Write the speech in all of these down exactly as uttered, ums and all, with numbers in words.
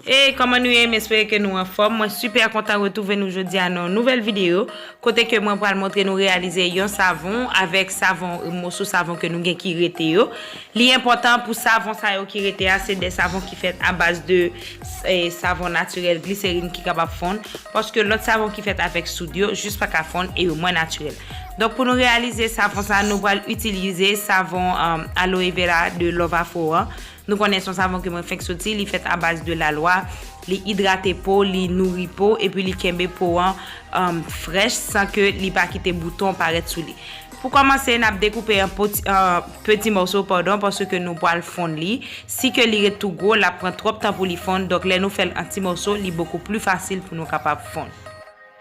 Hey, kòman nou ye? M espere ke nou anfòm. Mwen sipè kontan retwouve nou jodi a nan yon nouvèl videyo, kote ke mwen pral montre nou reyalize yon savon avèk savon, moso savon ke nou gen ki rete yo. Li enpòtan pou savon sa yo ki rete a, se de savon ki fèt a baz de, eh, savon natirèl, gliserin ki kapab fonn, paske lòt savon ki fèt avèk soud yo, jis pa ka fonn e yo mwen natirèl. Donk, pou nou reyalize savon sa, nou pral itilize savon, um, aloe vera de Love Afro an. Nou konnen se yon savon ke mwen fenk soti, li fèt a baz de lalwa, li idrate po, li nouri po, epi li kenbe po an, um, frèch san ke li pa kite bouton parèt sou li. Pou kòmanse, n ap dekoupe an poti, an peti mòso, padon, paske nou pral fonn li. Si ke li ret tou gwo, l ap pran twòp tan pou li fonn. Donk, lè nou fè l an ti mòso, li bokou pli fasil pou nou kapab fonn.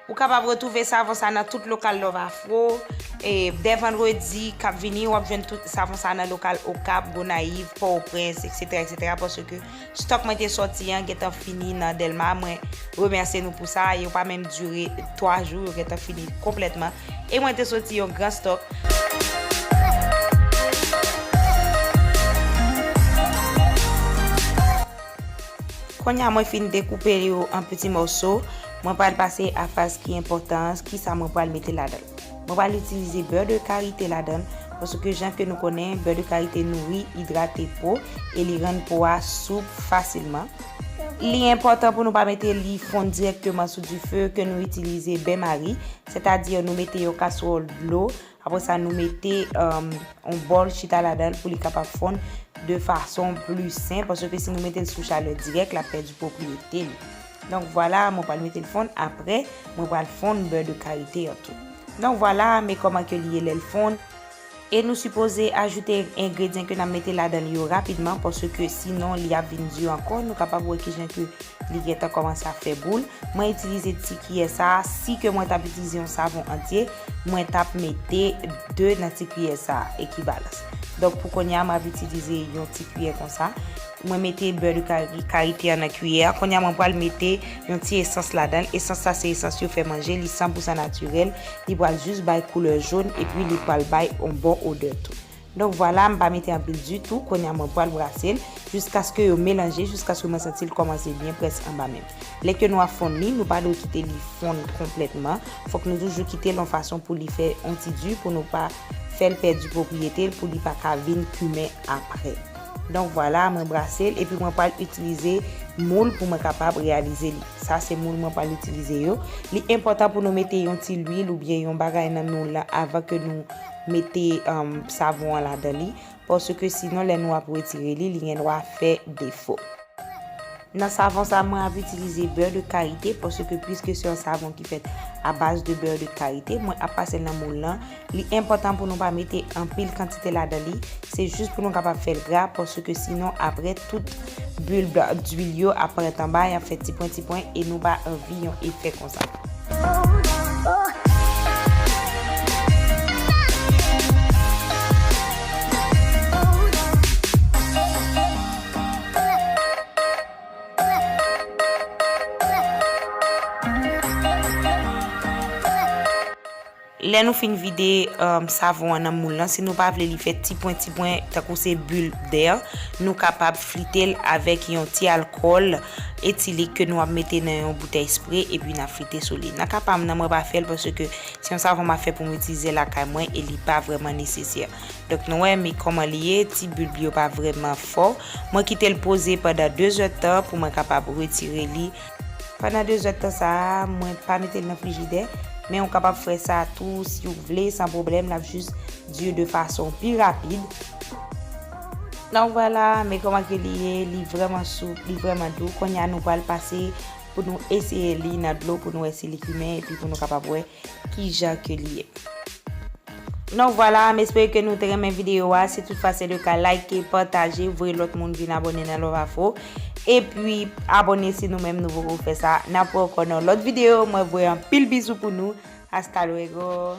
Ou kapab retwouve savon sa nan tout lokal Love Afro. E dè vandredi k ap vini, w ap jwenn tout savon sa nan lokal Okap, Gonayiv, Pòtoprens, etsetera, etsetera, paske stòk mwen te sòti an gentan fini nan Dèlma. Mwen remèsye nou pou sa. Yo pa menm dire twa jou, yo gentan fini konplètman. E mwen te sòti yon gran stòk. Kounye a mwen fin dekoupe yo an piti mòso, mwen pral pase a faz ki enpòtan an, kisa mwen pral mete ladan l. Mwen pral itilize bè de karite ladan l, paske jan ke nou konnen, bè de karite nouri, idrate po, e li rann po a soup fasilman. Li enpòtan pou nou pa mete li fonn dirèkteman sou dife, ke nou itilize benmari, sètadi nou mete yon kaswòl dlo, apre sa nou mete, um, yon bòl chita ladan l pou li kapab fonn de fason pli sen, paske si nou mete l sou chalè dirèk, l ap pèdi pwopriyete li. Donk, vwala, mwen pral mete l fonn, apre, mwen pral fonn bè de karite an tou. Donk, vwala, men kòman ke li ye lè l fonn. E nou sipoze ajoute engredyan ke n ap mete ladan l yo rapidman, paske sinon li ap vin di ankò. Nou kapab wè kijan ke li gentan kòmanse ap fè boul. Mwen itilize ti kiyè sa a. Si ke mwen t ap itilize yon savon antye, mwen t ap mete de nan ti kiyè sa a, ekivalans. Donk, pou kounye a, mwen ap itilize yon ti kiyè konsa. Mwen mete bè de kari-, karite an nan kiyè a. Kounye a, mwen pral mete yon ti esans ladan l. Esans sa se esans yo fè manje, li san pou san natirèl. Li pral jis bay koulè jòn, epi li pral bay yon bon odè tou. Donk, vwala, m pa mete anpil ditou. Kounye a, mwen pral brase l jiskaske yo melanje, jiskaske mwen santi l kòmanse byen près anba men m. Lè ke nou ap fonn li, nou pa dwe kite li fonn konplètman. Fòk nou toujou kite l yon fason pou li fè yon ti di, pou nou pa fè l pèdi pwopriyete l, pou li pa ka vin kimen apre. Donk, vwala, mwen brase l, epi mwen pral itilize moul pou mwen kapab reyalize li. Sa se moul mwen pral itilize yo. Li enpòtan pou nou mete yon ti lwil oubyen yon bagay nan moul la avan ke nou mete, um, savon an ladan li, paske sinon lè nou ap retire li, li gen dwa fè defo. Nan savon sa, mwen ap itilize bè de karite, paske piske se yon savon ki fèt a baz de bè de karite, mwen ap pase l nan moul lan. Li enpòtan pou nou pa mete anpil kantite ladan li, se jis pou nou kapab fè l gra, paske sinon apre tout bil blan, dwil yo ap parèt anba, y ap fè ti pwen ti pwen, e nou pa anvi yon efè konsa. Lè nou fin vide, um, savon an nan moul lan, si nou pa vle li fè ti pwen ti pwen tankou se bil dè, nou kapab flite l avèk yon ti alkòl etilik ke nou ap mete nan yon boutèy spre epi n ap flite sou li. Nan ka pa m nan, mwen pa fè l paske se yon savon m ap fè pou m itilize lakay mwen e li pa vrèman nesesè. Donk, nou wè, men kòman li ye, ti bil yo pa vrèman fò. Mwen kite l poze pandan de zèdtan pou mwen kapab retire li. Pandan de zèdtan sa a, mwen pa mete l nan frijidè, men ou kapab fè sa tou si w vle, san pwoblèm, l ap jis di de fason pi rapid. Donk, vwala, men kòman ke li ye, li vrèman soup, li vrèman dou. Kounye a, nou pral pase pou nou eseye li nan dlo, pou nou wè si li kimen, epi pou nou kapab wè kijan ke li ye. Donk, vwala, m espere ke nou te renmen videyo a. Si toutfwa se le ka, like, pataje, voye lòt moun vin abòne nan Love Afro. Epi, abòne si nou menm nou poko fè sa. N ap wè ankò nan lòt videyo. Mwen voye anpil bizou pou nou. Hasta luego.